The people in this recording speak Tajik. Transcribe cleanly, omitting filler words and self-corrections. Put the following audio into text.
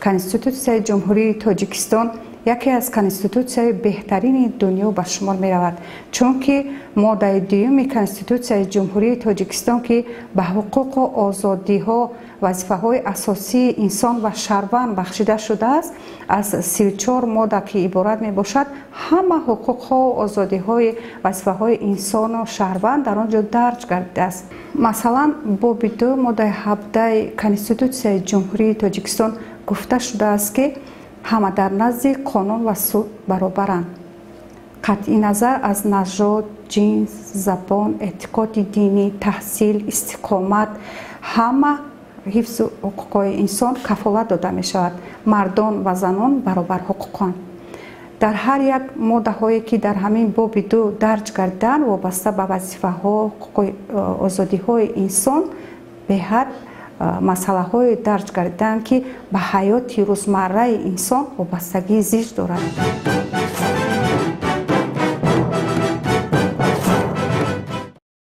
Конститутсияи Ҷумҳурии Тоҷикистон яке аз конститутсияи беҳтарини дунё ба шумор меравад, чунки моддаи дуюми Конститутсияи Ҷумҳурии Тоҷикистон, ки ба ҳуқуқу озодиҳо, вазифаҳои асосии инсон ва шаҳрванд бахшида шудааст, аз 34 модда ки иборат мебошад, ҳама ҳуқуқҳо, озодиҳои, вазифаҳои инсону шаҳрванд дар он ҷо дарҷ гардидааст. Масалан, боби 2, моддаи 17 Конститутсияи Ҷумҳурии Тоҷикистон гуфта шудааст, ки ҳама дар назди қонун ва суд баробаранд, қатъи назар аз нажод, ҷинс, забон, эътиқоди динӣ, таҳсил, истиқомат, ҳама ҳифзу ҳуқуқҳои инсон кафолат дода мешавад. Мардон ва занон баробар ҳуқуқанд. Дар ҳар як моддаҳое, ки дар ҳамин боби 2 дарҷ гардидаанд, вобаста ба вазифаҳо, ҳуқуқи, озодиҳои инсон беҳад масъалаҳое дарҷ гардидаанд, ки ба ҳаёти рӯзмарраи инсон вобастагии зич дорад.